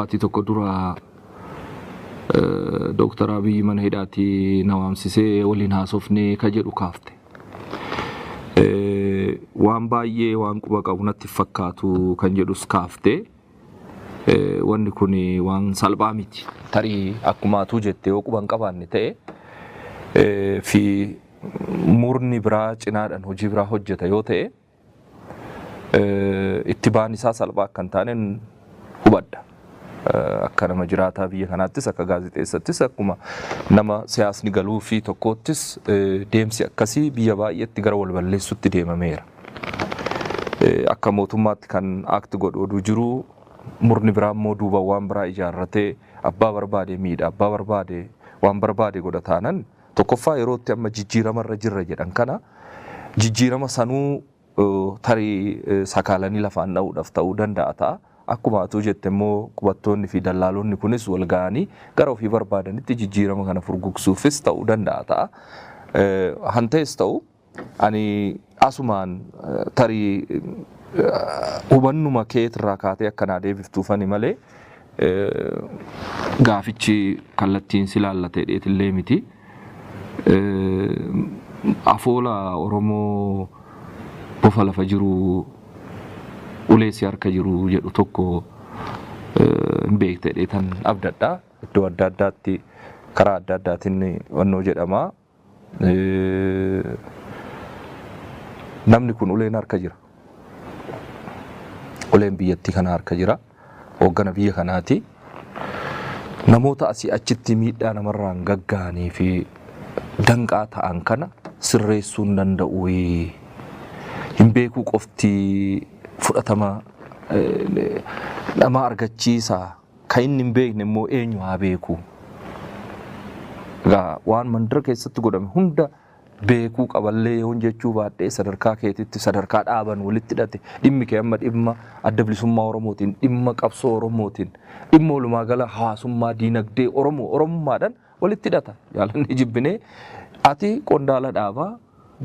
Baatii tokko dura Dooktar Abiyyi mana hidhaatii na waamsisee waliin haasofnee ka jedhu kaafte. Waan baay'ee waan quba qabu natti fakkaatu kan jedhus kaafte. Wanni kun waan salphaa miti. Tarii akkuma atuu jette yoo quba hin qabaanne ta'e fi murni biraa cinaadhaan hojii biraa hojjeta yoo ta'e itti ba'an isaa salphaa akka hin taane hubadha. Akka nama jiraataa biyya kanaattis akka gaazexeessattis akkuma nama siyaasni galuu fi tokkoottis deemsi akkasii biyya baay'eetti gara wal balleessutti deemameera. Akka mootummaatti kan act godhu oduu jiru murni biraa immoo duuba waan biraa ijaarratee abbaa barbaade miidha, abbaa barbaade waan barbaade godha taanan tokkoffaa yerootti amma jijjiiramarra jirra jedhan kana jijjiirama sanuu tarii sakaalanii lafaan dha'uudhaaf ta'uu danda'a ta'a. Akkuma atuu jette immoo qubattoonni fi dallaalonni kunis wal ga'anii gara ofii barbaadanitti jijjiirama kana furgugsuufis ta'uu danda'a ta'a. Hantees ta'u ani asumaan tarii hubannuma keetirraa kaatee akkanaa deebiftuufani malee gaafichi kallattiin si laallatee dheetillee miti. Afoola Oromoo bofa lafa jiru ulee si harka jiru jedhu tokko hin beekte dheetan abdadha. Iddoo adda addaatti karaa adda addaatiin wannoo jedhama. Namni kun uleen harka jira. Uleen biyyattii kana harka jira. Hooggana biyya kanaati. Namoota asii achitti miidhaa namarraan gagga'anii fi danqaa ta'an kana sirreessuu hin danda'u. Hin beekuu qofti fudhatama nama argachiisa. Kan inni hin beekne immoo eenyu haa beeku. Egaa waan mandara keessatti godhame hunda beekuu qaballee yoon jechuu baadhee sadarkaa keetitti sadarkaa dhaaban walitti hidhate dhimmi kee amma dhimma adda bilisummaa Oromootiin dhimma qabsoo Oromootiin dhimma walumaa gala hawaasummaa diinagdee Oromoo Oromummaadhaan walitti hidhata. Jaalanni jibbinee ati qondaala dhaabaa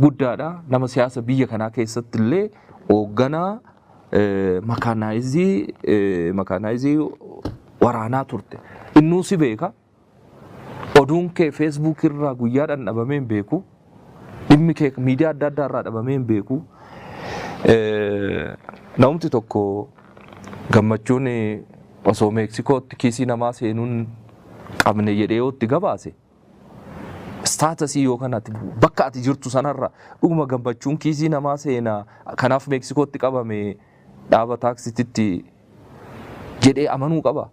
guddaadha nama siyaasa biyya kanaa keessatti illee hoogganaa makaanaayizii waraanaa turte. Innuu si beeka. Oduun kee Facebook irraa guyyaadhaan dhabamee hin beeku. Dhimmi kee miidiyaa adda addaa irraa dhabamee hin beeku. Namni tokko gammachuun osoo Meeksikootti kiisii namaa seenuun qabne jedhee yoo itti gabaase staatasii yookaan ati bakka ati jirtu sanarra dhuguma gammachuun kiisii namaa seenaa kanaaf Meeksikootti qabame dhaaba taaksititti jedhee amanuu qaba.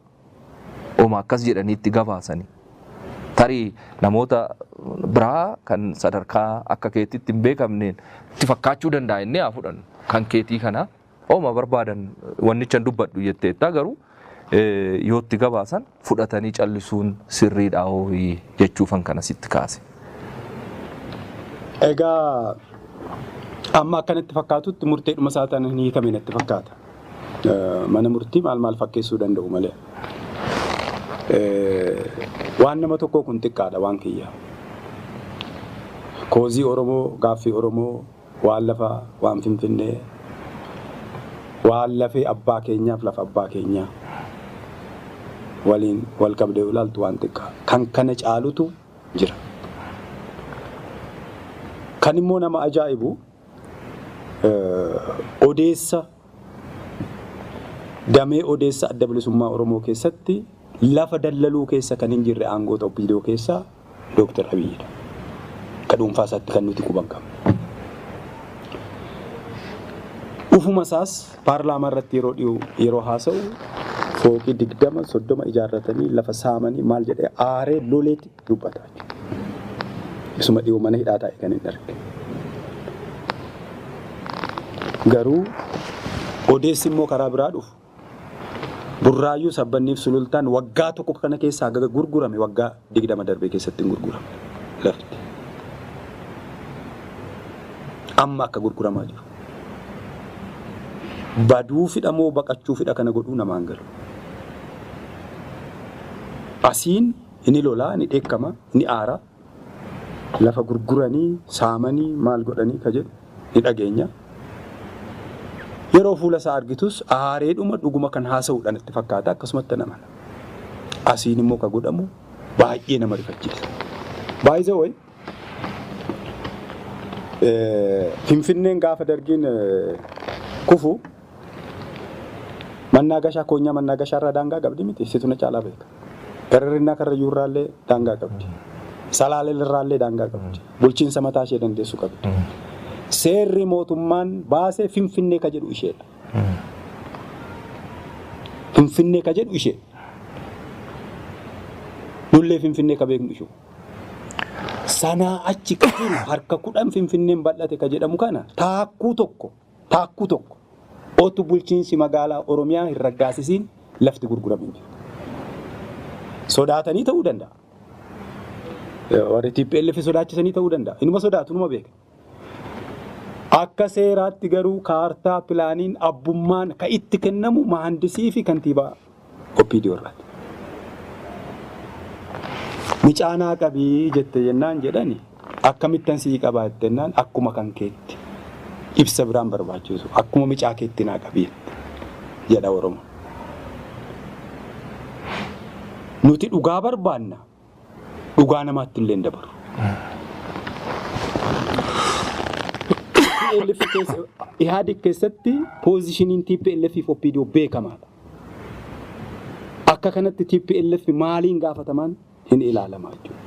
Ooma akkas jedhanii itti gabaasanii. Tarii namoota biraa kan sadarkaa akka keetitti hin beekamneen itti fakkaachuu danda'a inni haa fudhannu. Kan keetii kana ooma barbaadan wannicha dubbadhu jetteetta garuu yoo itti gabaasan fudhatanii callisuun sirriidha hooyi jechuufan kana sitti kaase. Egaa amma akkanatti fakkaatutti murteedhuma isaa ta'an hin hiikamne natti fakkaata. Mana murtii maal maal fakkeessuu danda'u malee. Waan nama tokkoo kun xiqqaadha waan kiyya. Koozii Oromoo, gaaffii Oromoo, waan lafaa, waan Finfinnee, waan lafee abbaa keenyaaf lafa abbaa keenyaa waliin wal qabdee ilaaltu waan xiqqaa. Kan kana caalutu jira. Kan immoo nama ajaa'ibu odeessa damee odeessa adda bilisummaa Oromoo keessatti lafa dallaluu keessa kan hin jirre aangoota OPDO keessaa Dooktar Abiyyidha. Akka dhuunfaa isaatti kan nuti quban qabnu. Ufuma isaas paarlaamaa irratti yeroo dhiyoo yeroo haasa'u fooqii 20 30 ijaarratanii lafa saamanii maal jedhee aaree loleeti dubbata jechuudha. Isuma dhiyoo mana hidhaa taa'e kan hin arge. Garuu odeessi immoo karaa biraa dhufu. Burraayyuu Sabbanniif Sulultaan waggaa tokko kana keessaa gurgurame waggaa 20 darbee keessatti hin gurguramne lafti. Amma akka gurguramaa jiru. Baduu fidha moo baqachuu fidha kana godhuu namaan galu. Asiin inni lolaa, inni dheekkama, inni aara. Lafa gurguranii, saamanii, maal godhanii ka jedhu ni dhageenya. Yeroo fuula isaa argitus aareedhuma dhuguma kan haasa'uudhaan itti fakkaata akkasumatti namana. Asiin immoo ka godhamu baay'ee nama rifachiisa. By the way, Finfinneen gaafa Dargiin kufu Mannaagashaa koonyaa Mannaagashaa irraa daangaa qabdi miti, situ na caalaa beeka. Gararrinnaa Karrayyuu irraallee daangaa qabdi. Salaalee irraallee daangaa qabdi. Bulchiinsa mataa ishee dandeessu qabdi. Seerri mootummaan baase Finfinnee ka jedhu isheedha. Finfinnee ka jedhu ishee. Nullee Finfinnee ka beeknu ishuu. Sanaa achi ka jiru harka 10 Finfinneen bal'ate ka jedhamu kana taakkuu tokko taakkuu tokko otu bulchiinsi magaalaa Oromiyaa hin raggaasisiin lafti gurgurame hin jiru. Sodaatanii ta'uu danda'a. Warri TPLF sodaachisanii ta'uu danda'a. Inuma sodaatu, inuma beeka. Akka seeraatti garuu kaartaa pilaaniin abbummaan ka itti kennamu mahandisii fi kantiibaa OPDO irraati. Micaanaa qabii jette jennaan jedhani, akkamittan sii qabaa jennaan, akkuma kan keetti, ibsa biraan barbaachisu, akkuma micaa keetti naa qabii jette jedha Oromoo. Nuti dhugaa barbaanna, dhugaa namaatti illee hin dabaru. TPLF keessa, Ihaadig keessatti positioniin TPLF fi OPDO beekamaadha. Akka kanatti TPLF maaliin gaafatamaan hin ilaalamaa jechuudha.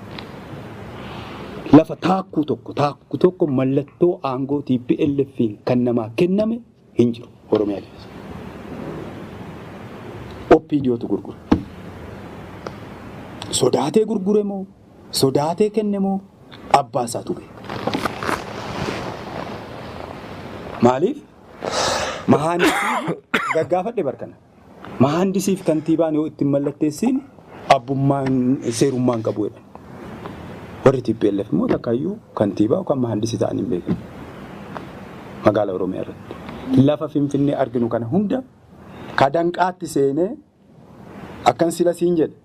Lafa taakkuu tokko taakkuu tokko mallattoo aangoo TPLF kan namaa kenname hin jiru Oromiyaa keessa. OPDOtu gurgure. Sodaatee gurgure moo, sodaatee kenne moo, abbaa isaatu beeka. Maaliif? Mahaandisii gaggaafadhe barkana. Mahaandisiif kantiibaan yoo ittiin mallatteessiin abbummaan seerummaan qabu jedhan. Warri TPLF immoo takkaayyuu kantiibaa yookaan mahaandisii ta'anii hin beekan. Magaalaa Oromiyaa irratti. Lafa Finfinnee arginu kana hunda ka danqaatti seenee akkan sila siin jedhe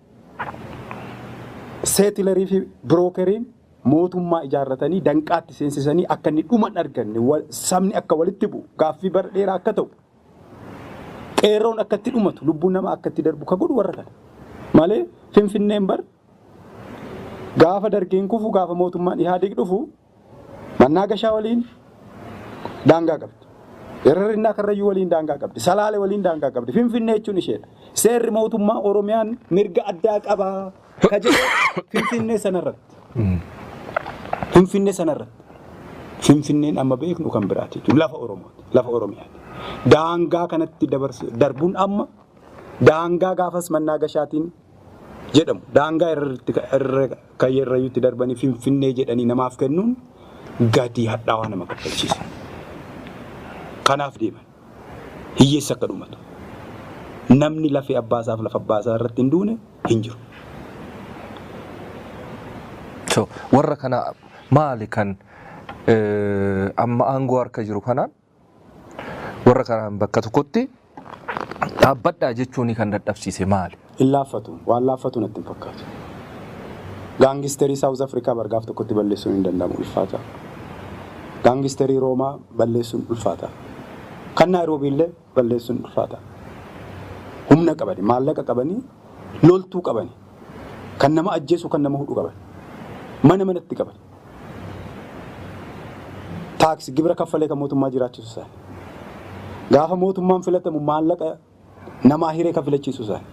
settlerii fi brokeriin mootummaa ijaarratanii danqaatti seensisanii akka inni dhuma hin arganne, sabni akka walitti bu'u, gaaffii bara dheeraa akka ta'u, qeerroon akka itti dhumatu, lubbuun namaa akka itti darbu ka godhu warra kana. Malee Finfinneen bar gaafa Dargiin kufu, gaafa mootummaan Ihaadig dhufu, Mannaagashaa waliin daangaa qabdi. Hirrinnaa Karrayyuu waliin daangaa qabdi. Salaale waliin daangaa qabdi. Finfinnee jechuun isheedha. Seerri mootummaa Oromiyaan mirga addaa qabaa ka jedhu Finfinnee sanarratti. Finfinnee sanarratti. Finfinneen amma beeknu kan biraati jechuudha. Lafa Oromooti. Lafa Oromiyaati. Daangaa kanatti darbuun amma daangaa gaafas Mannaagashaatiin jedhamu daangaa irra kan Yarrayyuutti darbanii Finfinnee jedhanii namaaf kennuun gatii hadhaawaa nama kaffalchiisa. Kanaaf deeman. Hiyyeessi akka dhumatu. Namni lafee abbaasaaf lafa abbaasaa irratti hin duune hin jiru. So warra kana maali kan amma aangoo harka jiru kanaan warra kanaan bakka tokkotti dhaabbadhaa jechuun kan dadhabsiise maali? Hin laaffatu. Waan laaffatu natti hin fakkaatu. Gangsterii South Africa bargaaf tokkotti balleessuun hin danda'amu, ulfaata. Gangsterii Roomaa balleessuun ulfaata. Kan Naayiroobii illee balleessuun ulfaata. Humna qabani, maallaqa qabanii, loltuu qabani. Kan nama ajjeesu, kan nama hudhu qaban. Mana manatti qaban. Taaksii gibira kaffalee kan mootummaa jiraachisu isaani. Gaafa mootummaan filatamu maallaqa namaa hiree kan filachiisu isaani.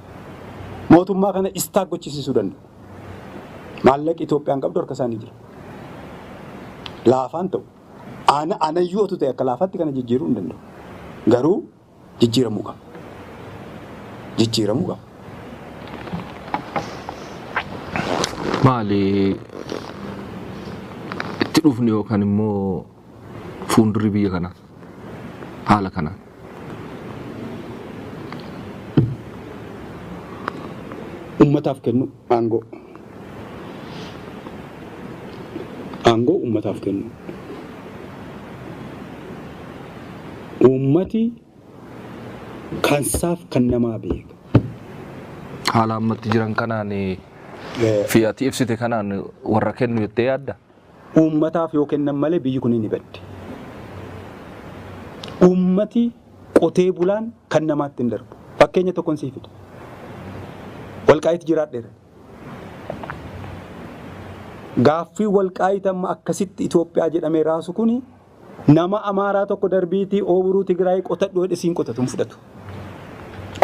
Mootummaa kana istaak gochisiisuu danda'u. Maallaqi Itoophiyaan qabdu harka isaanii jira. Laafaan ta'u. Ana anayyuu otu ta'e akka laafaatti kana jijjiiruu hin danda'u. Garuu jijjiiramuu qaba. Jijjiiramuu qaba. Maali itti dhufni yookaan immoo fuuldurri biyya kanaa haala kanaan? Ummataaf kennu aangoo. Aangoo ummataaf kennu. Uummati kansaaf kan namaa beeka. Haala ammatti jiran kanaan fi ati ibsite kanaan warra kennu jettee yaadda? Uummataaf yoo kennan malee biyyi kun ni baddi. Uummati qotee bulaan kan namaatti hin darbu. Fakkeenya tokkoon sii fida. Walqaayitti jiraadheera. Gaaffii walqaayit amma akkasitti Itoophiyaa jedhamee raasu kuni nama Amaaraa tokko darbiitii ooburuu Tigraay qotadhu jedhe siin qotatu hin fudhatu.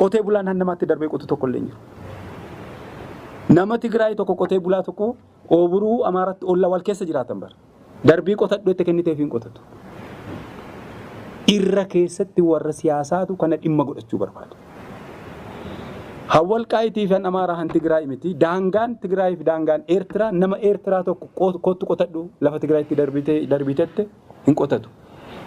Qotee bulaan hannamaatti darbee qotu tokko illee hin jiru. Nama Tigraay tokko qotee bulaa tokko ooburuu Amaaraatti olla wal keessa jiraatan bara. Darbii qotadhu itti kenniteef hin qotatu. Irra keessatti warra siyaasaatu kana dhimma godhachuu barbaada. Hawwalqaayitii fi Amaaraa han Tigraay miti. Daangaan Tigraay fi daangaan Eertiraa nama Eertiraa tokko kottu qotadhu lafa Tigraayitti darbitette hin qotatu.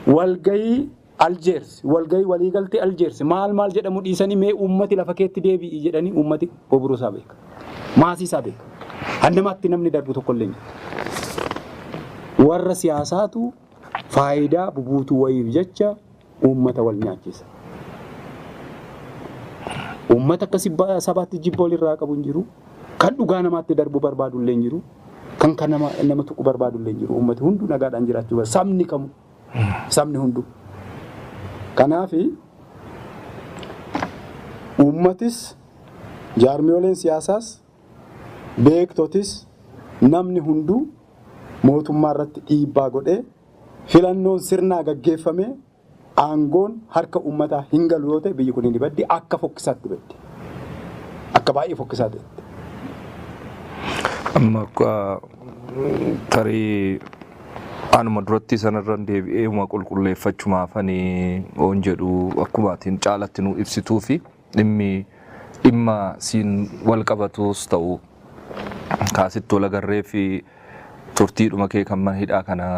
Walgayii Aljeers, walgayii waliigaltee Aljeers maal maal jedhamu dhiisanii mee uummati lafa keetti deebi'i jedhanii uummati obruu isaa beeka. Maasii isaa beeka. Hannamaatti namni darbu tokko illee hin jiru. Warra siyaasaatu faayidaa bubuutuu wayiif jecha uummata wal nyaachisa. Uummata akka sabaatti jibba walirraa qabu hin jiru. Kan dhugaa namaatti darbu barbaadu illee hin jiru. Kan kan nama tuqu barbaadu illee hin jiru. Uummati hunduu nagaadhaan jiraachuu barbaada. Sabni kamu. Sabni hunduu. Kanaafi uummatis jaarmiyooleen siyaasaas beektotis namni hunduu mootummaa irratti dhiibbaa godhee filannoon sirnaa gaggeeffame aangoon harka uummataa hin galu yoo ta'e biyyi kun ni baddi akka fokkisaatti baddi. Akka baay'ee fokkisaa ta'etti. Amma tarii anuma duratti sanarra deebi'ee uma qulqulleeffachumaafanii oon jedhu akkuma atiin caalatti nu ibsituu fi dhimmi dhimma siin wal qabatus ta'u kaasitti wal agarree fi turtiidhuma kee kan mana hidhaa kana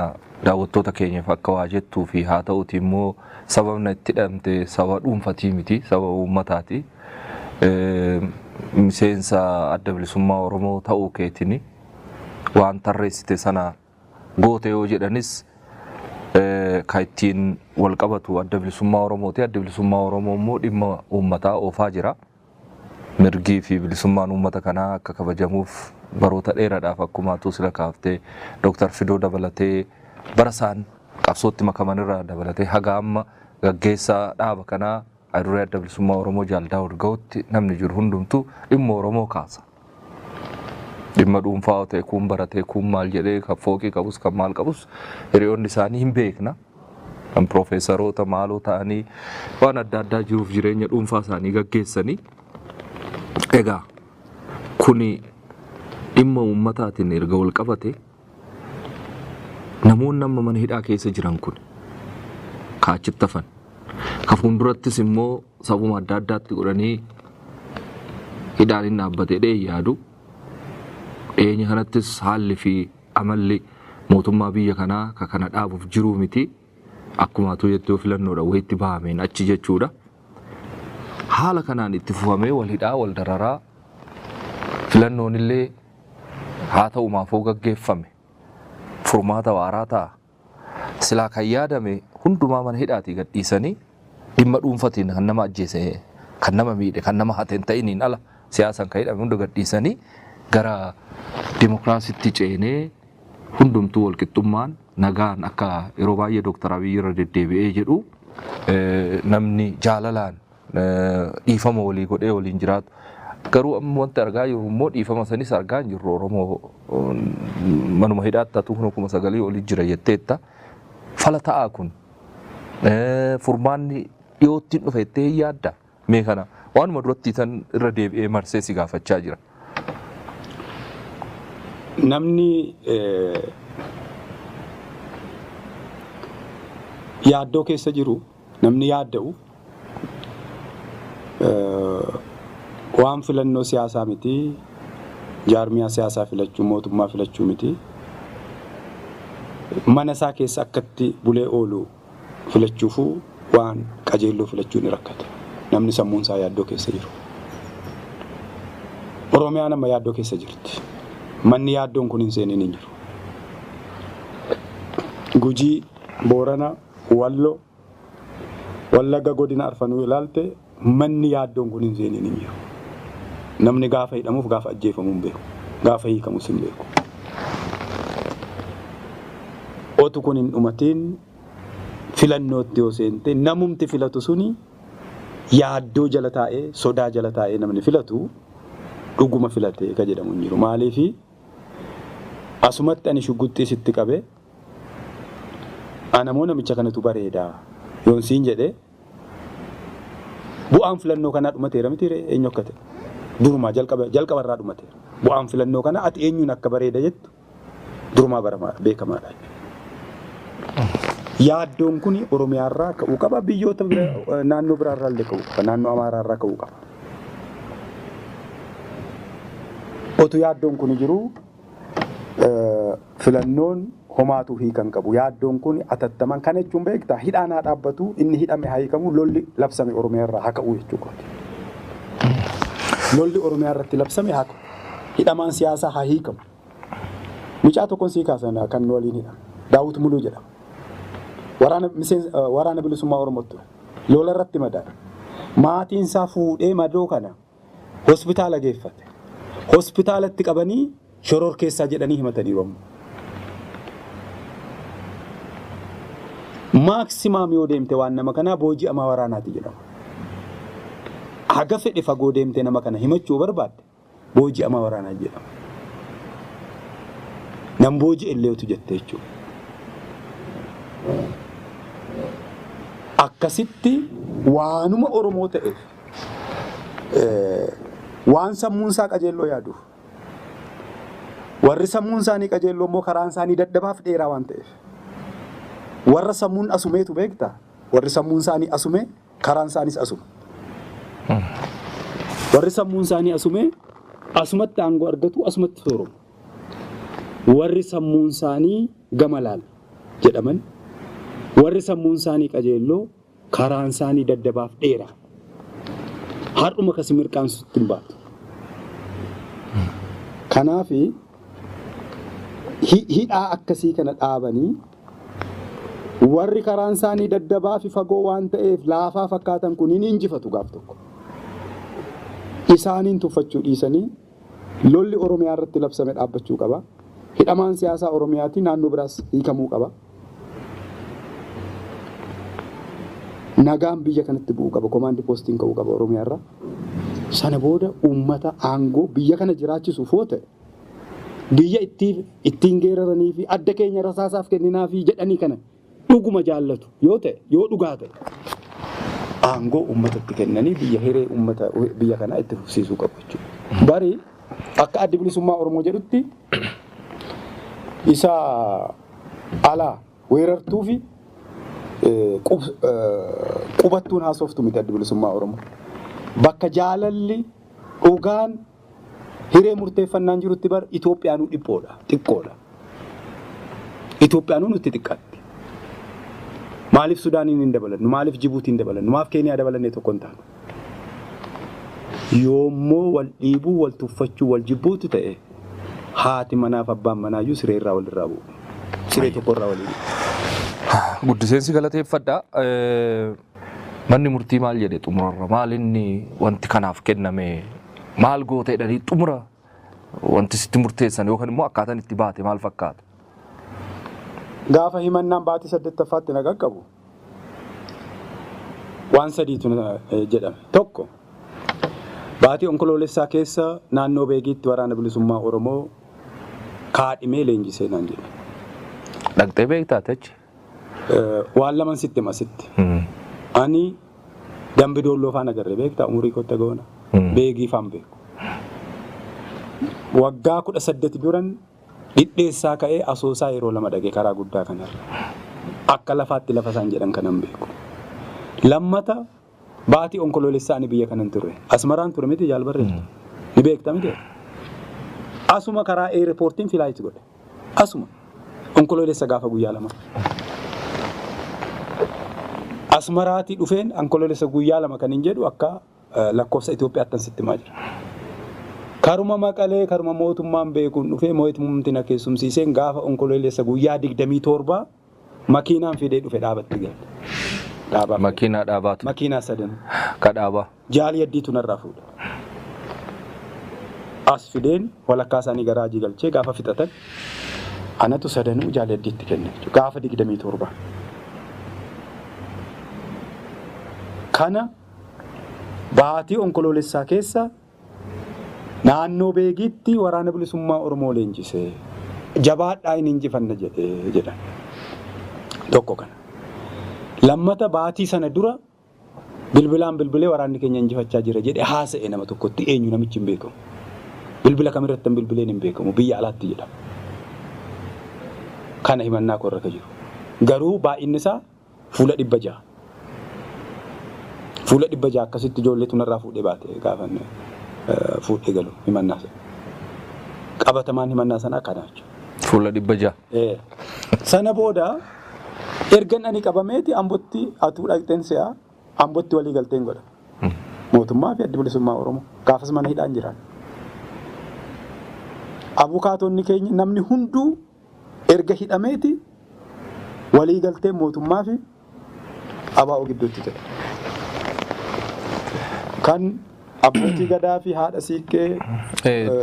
daawwattoota keenyaaf akka waa jettuu fi haa ta'uti immoo sababna itti hidhamte sababa dhuunfatii miti sababa uummataati. Miseensa adda bilisummaa Oromoo ta'uu keetiin waan tarreessite sana goote yoo jedhanis kan ittiin wal qabatu adda bilisummaa Oromooti. Adda bilisummaa Oromoo immoo dhimma uummataa oofaa jira. Mirgii fi bilisummaan uummata kanaa akka kabajamuuf baroota dheeraadhaaf akkuma atuu sila kaaftee Dooktar Fidoo dabalatee bara isaan qabsootti makaman irraa dabalatee haga amma gaggeessaa dhaaba kanaa Aduree adda bilisummaa Oromoo Jaal Daawud gahutti namni jiru hundumtuu dhimma Oromoo kaasa. Dhimma dhuunfaa yoo ta'e kuun baratee kuun maal jedhee kan fooqii qabus kan maal qabus hiriyoonni isaanii hin beekna. Kan piroofeesaroota maaloo ta'anii waan adda addaa jiruuf jireenya dhuunfaa isaanii gaggeessanii. Egaa kuni dhimma uummataatiin erga wal qabate namoonni amma mana hidhaa keessa jiran kun kaachitti hafan. Ka fuuldurattis immoo sabuma adda addaatti godhanii hidhaan hin dhaabbatee dhee yaadu. Dhiyeenya kanattis haalli fi amalli mootummaa biyya kanaa ka kana dhaabuuf jiruu miti. Akkuma atuu jettee filannoodha wayitti bahameen achi jechuudha. Haala kanaan itti fufamee wal hidhaa wal dararaa filannoon illee haa ta'u maafoo gaggeeffame furmaata waaraa ta'a. Silaa kan yaadame hundumaa mana hidhaatii gadhiisanii dhimma dhuunfatiin kan nama ajjeese kan nama miidhe kan nama hate hin ta'iniin ala siyaasaan kan hidhame hunda gadhiisanii gara dimokiraasiitti ceenee hundumtuu walqixxummaan nagaan akka yeroo baay'ee Dooktar Abiyyi irra deddeebi'ee jedhu namni jaalalaan dhiifama walii godhee waliin jiraatu. Garuu amma wanti argaa jirru immoo dhiifama sanis argaa hin jirru Oromoo manuma hidhaatti atu kun 9,000 olii jira jetteetta. Fala ta'aa kun furmaanni dhiyootti hin dhufe jettee hin yaadda. Mee kana waanuma duratti tan irra deebi'ee marsee si gaafachaa jira. Namni yaaddoo keessa jiru namni yaadda'u waan filannoo siyaasaa miti jaarmiyaa siyaasaa filachuu mootummaa filachuu miti mana isaa keessa akkatti bulee oolu filachuufuu waan qajeelloo filachuu ni rakkata. Namni sammuun isaa yaaddoo keessa jiru. Oromiyaan amma yaaddoo keessa jirti. Manni yaaddoon kun hin seenin hin jiru. Gujii, Boorana, Wallo, Wallagga godina arfanuu ilaalte manni yaaddoon kun hin seenin hin jiru. Namni gaafa hidhamuuf gaafa ajjeefamu hin beeku. Gaafa hiikamus hin beeku. Otu kun hin dhumatiin filannootti yoo seente namumti filatu suni yaaddoo jala taa'ee sodaa jala taa'ee namni filatu dhuguma filatee ka jedhamu hin jiru. Maaliifi asumatti ani shugguxxii sitti qabee anamoo namicha kanatu bareedaa yoon siin jedhee bu'aan filannoo kanaa dhumateera miti eenyu akka ta'e durumaa jalqabarraa dhumateera. Bu'aan filannoo kanaa ati eenyuun akka bareeda jettu durumaa baramaadha beekamaadha. Yaaddoon kun Oromiyaarraa ka'uu qaba, biyyoota naannoo biraarraa illee ka'uu qaba, naannoo Amaaraarraa ka'uu qaba. Otu yaaddoon kun jiru filannoon homaatu hiikan qabu. Yaaddoon kun atattaman kana jechuun beektaa hidhaan haa dhaabbatu, inni hidhame haa hiikamu, lolli labsame Oromiyaarraa haa ka'u jechuudha. Lolli Oromiyaa irratti labsame haa ka'u. Hidhamaan siyaasaa haa hiikamu. Mucaa tokkoon sii kaasan kan waliin hidhame. Daawit Muluu jedhama. Waraana bilisummaa Oromootti ture. Lola irratti madaa'e. Maatiin isaa fuudhee madoo kana hospitaala geeffate. Hospitaalatti qabanii shoror keessaa jedhanii himataniiru ammoo. Maaksimaam yoo deemte waan nama kanaa booji'amaa waraanaati jedhama. Haga fedhe fagoo deemte nama kana himachuu barbaadde booji'amaa waraanaa jedhama. Nam booji'e illeetu jette jechuudha. Akkasitti waanuma Oromoo ta'eef waan sammuun isaa qajeelloo yaaduuf warri sammuun isaanii qajeelloo immoo karaan isaanii dadhabaaf dheeraa waan ta'eef warra sammuun asumeetu beektaa warri sammuun isaanii asume karaan isaaniis asuma. Warri sammuun isaanii asume asumatti aangoo argatu, asumatti sooromu. Warri sammuun isaanii gama laal jedhaman warri sammuun isaanii qajeelloo karaan isaanii daddabaaf dheeraa. Har'uma kasi mirqaansutti hin baatu. Kanaaf hidhaa akkasii kana dhaabanii warri karaan isaanii daddabaa fi fagoo waan ta'eef laafaa fakkaatan kun hin injifatu gaaf tokko. Isaaniin tuffachuu dhiisanii lolli Oromiyaa irratti labsame dhaabbachuu qaba. Hidhamaan siyaasaa Oromiyaatii naannoo biraas hiikamuu qaba. Nagaan biyya kanatti bu'uu qaba. Komaandi poostiin ka'uu qaba Oromiyaa irraa. Sana booda uummata aangoo biyya kana jiraachisuuf yoo ta'e biyya ittiin geeraranii fi adda keenya rasaasaaf kenninaa fi jedhanii kana dhuguma jaallatu yoo ta'e yoo dhugaa ta'e aangoo uummatatti kennanii biyya hiree uummata biyya kanaa itti fufsiisuu qabu jechuudha. Bari akka addi bilisummaa Oromoo jedhutti isa alaa weerartuu fi qubattuun haasoftu miti addi bilisummaa Oromoo. Bakka jaalalli dhugaan hiree murteeffannaan jirutti bar Itoophiyaanuu dhiphoodha, xiqqoodha. Itoophiyaanuu nutti xiqqaatti. Maaliif Sudaaniin hin dabalannu? Maaliif Jibuutiin hin dabalannu? Maaf Keeniyaa dabalannee tokko hin taanu? Yoommoo wal dhiibuu, wal tuffachuu, wal jibbuutu ta'e haati manaaf abbaan manaayyuu siree irraa walirraa bu'u. Siree tokko irraa walii bu'u. Guddiseensi galateeffadha. Manni murtii maal jedhe xumurarra? Maal inni wanti kanaaf kenname? Maal goota jedhanii xumura wanti sitti murteessan yookaan immoo akkaataan itti baate maal fakkaata? Gaafa himannaan baatii 8ffaatti na qaqqabu waan sadiitu jedhame. Tokko baatii onkoloolessaa keessa naannoo Beegiitti waraana bilisummaa Oromoo kaadhimee leenjisee naan jedhe. Dhaqxee beektaa achi? Waan laman sitti hima sitti. Ani Dambi Doolloo faan agarre beektaa umurii kootti goona. Beegii faan beeku. Waggaa 18 duran dhidheessaa ka'ee Asoosaa yeroo lama dhaqe karaa guddaa kanarra. Akka lafaatti lafa isaan jedhan kanan beeku. Lammata baatii onkoloolessaa ani biyya kanan ture. Asmaraan ture miti jaalbarreessa. Ni beekta miti. Asuma karaa eerpoortiin filaayit godhe. Asuma onkoloolessa gaafa guyyaa 2. Asmaraatii dhufeen onkoloolessa guyyaa 2 kan hin jedhu akka lakkoofsa Itoophiyaatti sitti himaa jira. Karuma Maqalee karuma mootummaan beekuun dhufee mootummaan na keessumsiiseen gaafa onkoloolessa guyyaa 27 makiinaan fidee dhufe dhaabatti gale. Dhaabaa. Makiinaa dhaabaatu. Makiinaa sadan. Ka dhaabaa. Jaalii addiitu narraa fuudha. As fideen walakkaa isaanii garaajii galchee gaafa fixatan anatu sadanuu jaalii addiitti kenne gaafa 27. Kana baatii onkoloolessaa keessa Naannoo Beegiitti waraana bilisummaa Oromoo leenjise. Jabaadhaa hin injifanna jedhee jedhan. Tokko kana. Lammata baatii sana dura bilbilaan bilbilee waraanni keenya injifachaa jira jedhee haasa'e nama tokkotti eenyu namichi hin beekamu. Bilbila kamirratti bilbileen hin beekamu biyya alaatti jedhama. Kana himannaa korra ka jiru. Garuu baay'inni isaa fuula 600. Fuula 600 akkasitti ijoolleetu narraa fuudhee baate gaafa fuudhee galu himannaa sana. Qabatamaan himannaa sanaa kana jechuudha. Fuula 600. Sana booda ergan ani qabameeti Ambotti atuu dhaqxeen se'a Ambotti walii galteen godha. Mootummaa fi Adda Bilisummaa Oromoo gaafas mana hidhaan jiran. Abukaatonni keenya namni hunduu erga hidhameeti walii galtee mootummaa fi ABO gidduutti ta'e. Kan abbootii gadaa fi haadha siiqqee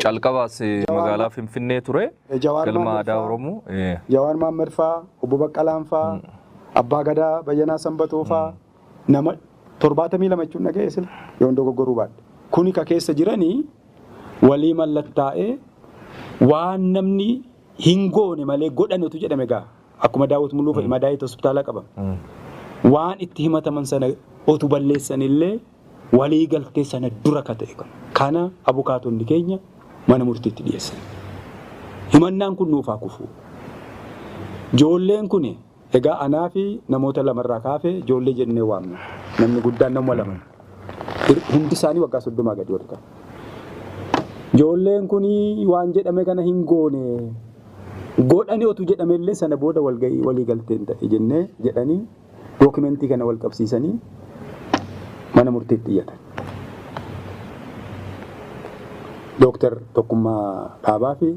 Calqabaas magaalaa Finfinnee ture. Jawaar Galma Mohaammed aadaa faa, Oromoo. Jawaar Mohaammed faa, obbo Baqqalaan faa, Abbaa Gadaa Bayyanaa Sanbatoo faa nama 72 jechuun dhaga'e sila yoon dogoggoruu baadhe. Kuni ka keessa jiranii walii mallattaa'ee waan namni hin goone malee godhanutu jedhame gaa. Akkuma Daawit Muluu fa'i madaa'eet hospitaala qabame. Waan itti himataman sana otu balleessan illee walii galtee sana dura ka ta'e kana. Kana abukaatonni keenya mana murtiitti dhiyeessan. Himannaan kun nuuf haa kufu. Ijoolleen kun egaa anaa fi namoota lamarraa kaafee ijoollee jennee waamna. Namni guddaan nama lama. Hundi isaanii waggaa 30 gadi wal qaba. Ijoolleen kun waan jedhame kana hin goone. Godhani otu jedhame illee sana booda walgahii walii galteen ta'e jennee jedhanii dookimentii kana wal qabsiisanii mana murtiitti iyyatan. Dooktar Tokkummaa Dhaabaa fi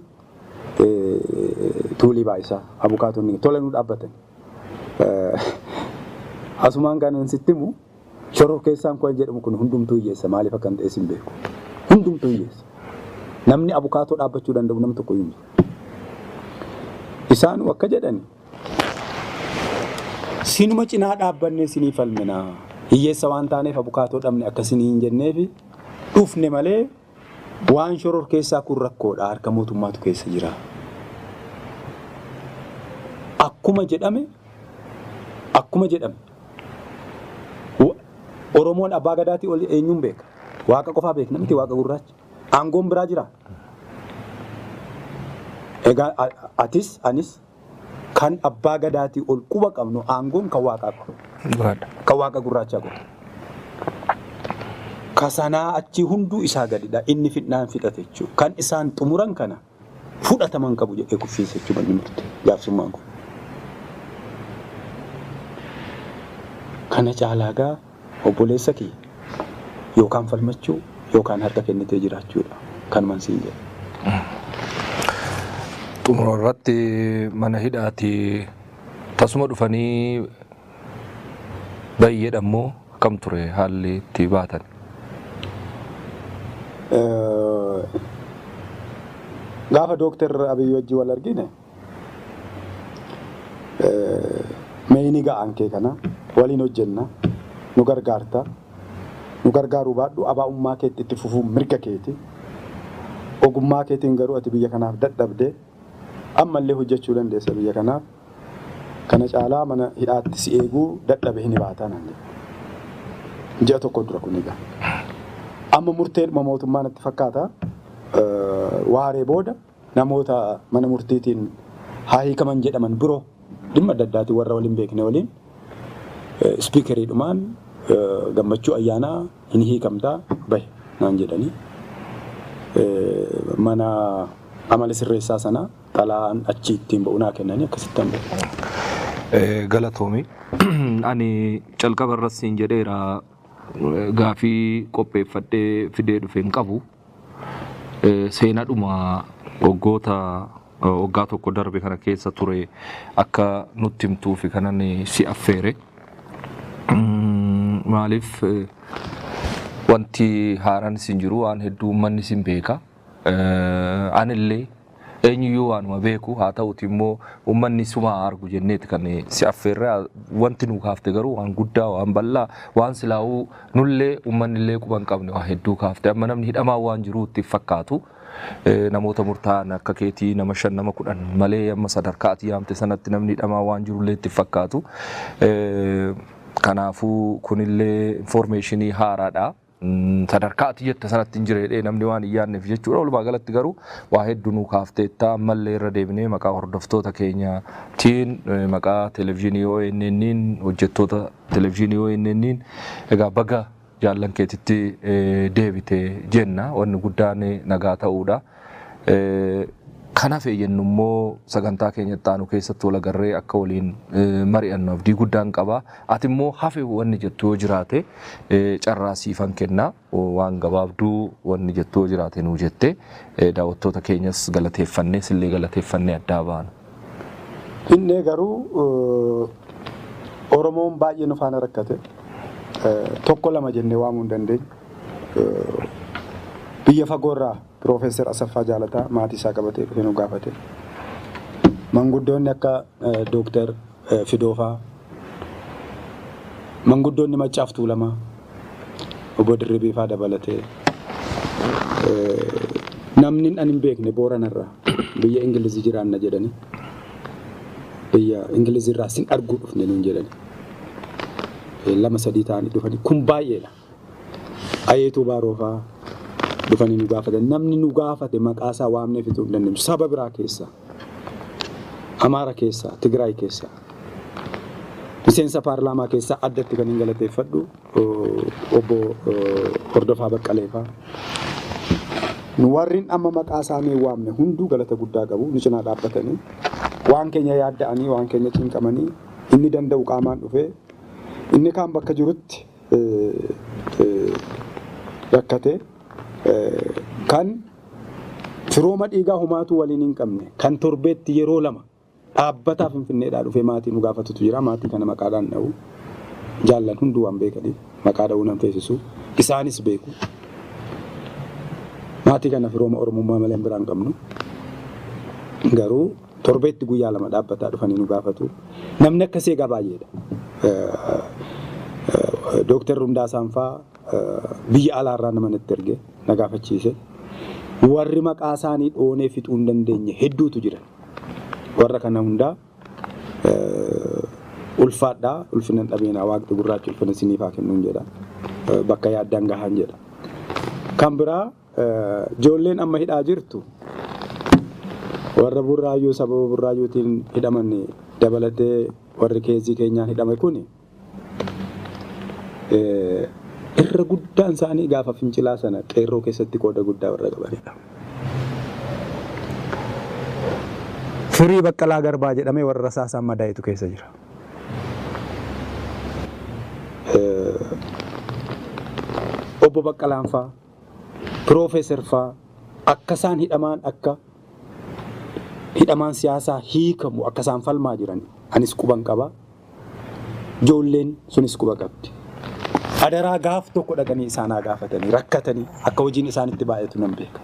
Tuulii Baayisaa abukaatonni tola nu dhaabbatan. Asumaan kanan sitti himu shororkeessaan kun jedhamu kun hundumtuu hiyyeessa maaliif akka hin ta'es hin beeku. Hundumtuu hiyyeessa. Namni abukaatoo dhaabbachuu danda'u nam tokko hin jiru. Isaan akka jedhan sinuma cinaa dhaabbannee sinii falminaa. Hiyyeessa waan taaneef abukaatoo dhabne akka sinii hin jenneefi dhufne malee waan shororkeessaa kun rakkoodha harka mootummaatu keessa jira. Akkuma jedhame akkuma jedhame Oromoon abbaa gadaatii ol eenyuun beeka? Waaqa qofaa beekna miti waaqa gurraacha. Aangoon biraa jira. Egaa atis anis kan abbaa gadaatii ol quba qabnu aangoon kan waaqaa qofa. Kan waaqa gurraachaa qofa. Kasanaa achi hunduu isaa gadidha. Inni fidnaan fixate jechuudha. Kan isaan xumuran kana fudhataman qabu jedhee kuffiisa jechuudha manni murtii jaarsummaan kun. Kana caalaa gaa obboleessa kiyya yookaan falmachuu yookaan harka kennitee jiraachuudha. Kanuman siin jedha. Xumura irratti mana hidhaatii tasuma dhufanii baay'eedha immoo akkam ture haalli itti baatan? Gaafa Dooktar Abiyyi wajjin wal argine mee ni ga'an kee kana waliin hojjenna nu gargaarta nu gargaaruu baadhu abaa'ummaa keetti itti fufuun mirga keeti. Ogummaa keetiin garuu ati biyya kanaaf dadhabde ammallee hojjechuu dandeessa biyya kanaaf. Kana caalaa mana hidhaatti si eeguu dadhabe hin baataa naan jedhe. Ji'a tokko dura kun egaa. Amma murteedhuma mootummaa natti fakkaata. Waaree booda namoota mana murtiitiin haa hiikaman jedhaman biroo dhimma adda addaatiin warra waliin beekne waliin spiikeriidhumaan gammachuu ayyaanaa hin hiikamtaa bahe naan jedhanii. Mana amala sirreessaa sana xalaan achi ittiin ba'u naa kennanii akkasitti an bahe. Galatoomi. Ani calqaba irratti siin jedheera gaafii qopheeffadhee fidee dhufe hin qabu. Seenadhuma waggoota waggaa tokko darbe kana keessa ture akka nutti himtuufi kanan si affeere. Maaliif wanti haaraan isin jiru waan hedduu uummanni isin beeka. Anillee Eenyuyyuu waanuma beeku haa ta'uti immoo uummanni suma argu jenneeti kan si affeerre. Wanti nu kaafte garuu waan guddaa, waan bal'aa, waan silaa'uu nullee uummanni illee quba hin qabne waa hedduu kaafte. Amma namni hidhamaa waan jiruutti fakkaatu. Namoota murtaa'an akka keetii nama 5 nama 10 malee amma sadarkaa ati yaamte sanatti namni hidhamaa waan jirullee itti fakkaatu. Kanaafuu kunillee informeeshinii haaraadha. Sadarkaa ati jette sanatti hin jireedhee namni waan hin yaadneef jechuudha. Walumaa galatti garuu waa hedduu nu kaafteetta. Ammallee irra deebinee maqaa hordoftoota keenyaatiin, maqaa televezyiinii ONN'n, hojjettoota televezyiinii ONN'n, egaa baga jaallan keetitti deebite jenna. Wanni guddaan nagaa ta'uudha. Kanaaf jennu immoo sagantaa keenya itti aanu keessatti wal agarree akka waliin mari'annu abdii guddaan qaba. Ati immoo hafe wanni jettu yoo jiraate carraa siifan kenna. Waan gabaabduu wanni jettu yoo jiraate nuu jette, daawwattoota keenyas galateeffannee sillee galateeffannee addaa baanu. Inni garuu Oromoon baay'ee nu faana rakkate. Tokko lama jennee waamuu hin dandeenyu. Biyya fagoorraa Piroofeesar Asaffaa Jaalataa maatii isaa qabatee dhufee nu gaafate. Manguddoonni akka Dooktar Fidoofaa, manguddoonni Maccaaf Tuulamaa, Obbo Dirribiifaa dabalatee, namni ani hin beekne Booranarraa biyya Ingilizii jiraanna jedhanii, biyya Ingilizirraa sin arguu dhufne nuun jedhani. 2 3 ta'anii dhufanii, kun baay'eedha. Ayeetuu Baaroofaa dhufanii nu gaafatan. Namni nu gaafate maqaa isaa waamnee fixuu hin dandeenyu. Saba biraa keessaa, Amaara keessaa, Tigraay keessaa, miseensa paarlaamaa keessaa addatti kan hin galateeffadhu Obbo Hordofaa Baqqaleefaa. Nu warrin amma maqaa isaanii waamne hunduu galata guddaa qabu. Nu cinaa dhaabbatanii waan keenya yaadda'anii, waan keenya cinqamanii, inni danda'u qaamaan dhufee, inni kaan bakka jirutti rakkate, kan firooma dhiigaa homaatuu waliin hin qabne, kan torbeetti yeroo 2 dhaabbataa Finfinneedhaa dhufee maatii nu gaafatutu jira. Maatii kana maqaadhaan dha'u. Jaallan hunduu waan beekaniif maqaa dha'uu nan feesisu. Isaanis beeku. Maatii kana firooma Oromummaa malee biraan hin qabnu. Garuu torbeetti guyyaa 2 dhaabbataa dhufanii nu gaafatu. Namni akkasii egaa baay'eedha. Dooktar Hundaasaan faa biyya alaarraa nama natti erge na gaafachiise. Warri maqaa isaanii dhoonee fixuu hin dandeenye hedduutu jiran. Warra kana hundaa ulfaadhaa, ulfina hin dhabeenaa, waaqni gurraachi ulfina isiniif haa kennuun jedha. Bakka yaaddaan gahaan jedha. Kan biraa, ijoolleen amma hidhaa jirtu, warra Burraayyuu sababa Burraayyuutiin hidhaman dabalatee, warri keezii keenyaan hidhame kuni irra guddaan isaanii gaafa fincilaa sana qeerroo keessatti qooda guddaa warra qabanidha. Firii Baqqalaa Garbaa jedhamee warra rasaasaan madaa'etu keessa jira. Obbo Baqqalaan faa, Piroofeesar faa akka isaan hidhamaan, akka hidhamaan siyaasaa hiikamu akka isaan falmaa jiran anis quban qaba. Ijoolleen sunis quba qabdi. Adaraa gaaf tokko dhaqanii isaan haa gaafatanii, rakkatanii akka hojiin isaanitti baay'atu nan beeka.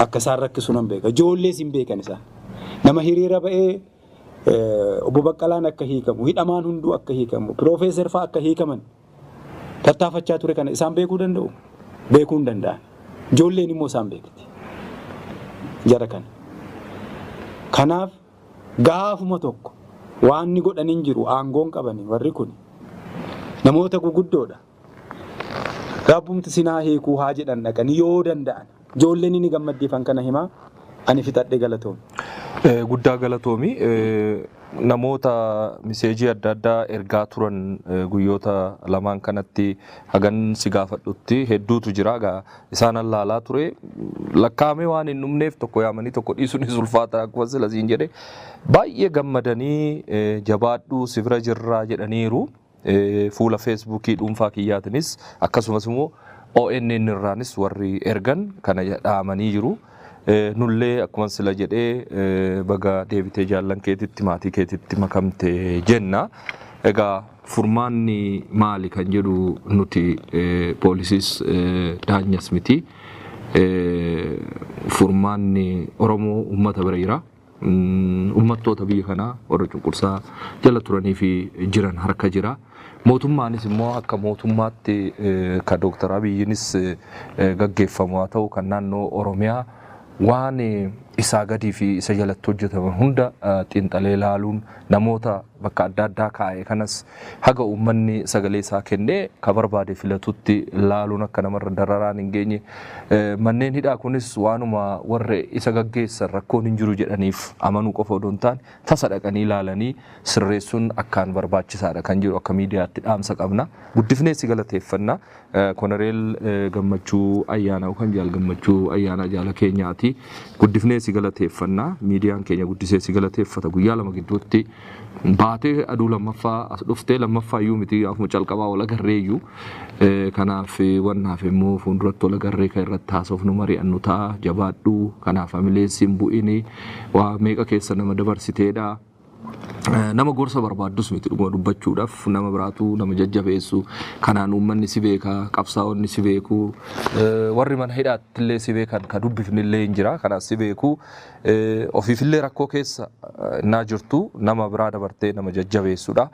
Akka isaan rakkisu nan beeka. Ijoollees hin beekan isaan. Nama hiriira ba'ee Obbo Baqqalaan akka hiikamu, hidhamaan hunduu akka hiikamu, piroofeesar fa'aa akka hiikaman tattaafachaa ture kana isaan beekuu danda'u? Beekuu hin danda'an. Ijoolleen immoo isaan beekti. Jara kana. Kanaaf gaafuma tokko waan inni godhan hin jiru, aangoon qabani warri kun namoota guguddoodha. Rabbumti sinaa hiikuu haa jedhan dhaqanii yoo danda'an. Ijoolleen inni gammaddiifan kana himaa, ani fixadhe, galatoom. Guddaa galatoomi. Namoota miseejii adda addaa ergaa turan guyyoota lamaan kanatti hagan si gaafadhutti hedduutu jira. Egaa isaan allaalaa ture. Lakkaa'amee waan hin dhumneef tokko yaamanii tokko dhiisuunis ulfaata akkuma sila siin jedhe. Baay'ee gammadanii jabaadhuu, si bira jirraa jedhaniiru. Fuula Feesbuukii dhuunfaa kiyyaatinis akkasumas immoo ONN irraanis warri ergan kana dhaamanii jiru. Nullee akkuma sila jedhee baga deebitee jaallan keetitti, maatii keetitti makamte jenna. Egaa furmaanni maali kan jedhu nuti poolisiis daanyas miti. Furmaanni Oromoo uummata bira jira. Uummattoota biyya kanaa warra cunqursaa jala turanii fi jiran harka jira. Mootummaanis immoo akka mootummaatti kan Dooktar Abiyyiinis gaggeeffamu haa ta'u kan naannoo Oromiyaa waan isaa gadii fi isa jalatti hojjetaman hunda xiinxalee ilaaluun namoota bakka adda addaa kaa'e kanas haga uummanni sagalee isaa kennee ka barbaade filatutti laaluun akka namarra dararaan hin geenye, manneen hidhaa kunis waanuma warra isa gaggeessan rakkoon hin jiru jedhaniif amanuu qofa odoo hin taane tasa dhaqanii ilaalanii sirreessuun akkaan barbaachisaadha kan jiru akka miidiyaatti dhaamsa qabna. Guddifnee si galateeffanna. Koloneel Gammachuu Ayyaanaa yookaan Jaal Gammachuu Ayyaanaa jaala keenyaati. Guddifnee si galateeffanna. Miidiyaan keenya guddisee si galateeffata. Guyyaa 2 gidduutti baatee aduu lammaffaa as dhuftee, lammaffaa iyyuu miti, gaafuma calqabaa wal agarree iyyuu. Kanaaf wannaaf immoo fuulduratti wal agarree kan irratti haasofnu mari'annu ta'a. Jabaadhu. Kanaaf amileessi hin bu'ini. Waa meeqa keessa nama dabarsiteedha. Nama gorsa barbaaddus miti, dhuguma dubbachuudhaaf nama biraatu nama jajjabeessu. Kanaan uummanni si beeka, qabsaa'onni si beeku, warri mana hidhaatti illee si beekan ka dubbifni illee hin jira. Kanaaf si beeku, ofiifillee rakkoo keessa innaa jirtu nama biraa dabartee nama jajjabeessudha.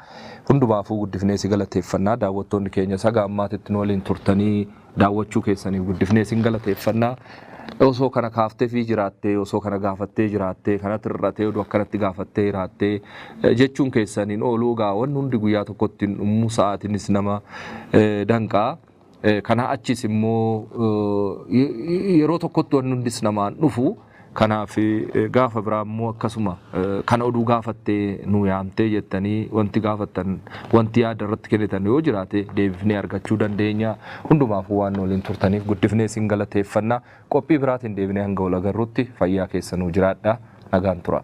Hundumaafuu guddifnee si galateeffannaa. Daawwattoonni keenya saga ammaatitti nu waliin turtanii daawwachuu keessaniif guddifnee sin galateeffannaa. Osoo kana kaaftee fi jiraattee, osoo kana gaafattee jiraattee, kanatti hir'atee oduu akkanatti gaafattee jiraattee jechuun keessaniin ooluu gaa wanni hundi guyyaa tokkotti hin dhumu, sa'aatiinis nama danqaa. Kanaa achis immoo yeroo tokkotti wanni hundis namaan dhufu. Kanaaf gaafa biraa immoo akkasuma kana oduu gaafattee nu yaamtee jettanii wanti gaafattan, wanti yaada irratti kennitan yoo jiraate deebifnee argachuu dandeenya. Hundumaafuu waan nu waliin turtaniif guddifnee isin galateeffanna. Qophii biraatiin deebinee hanga wal agarrutti fayyaa keessa nuu jiraadha. Nagaan tura.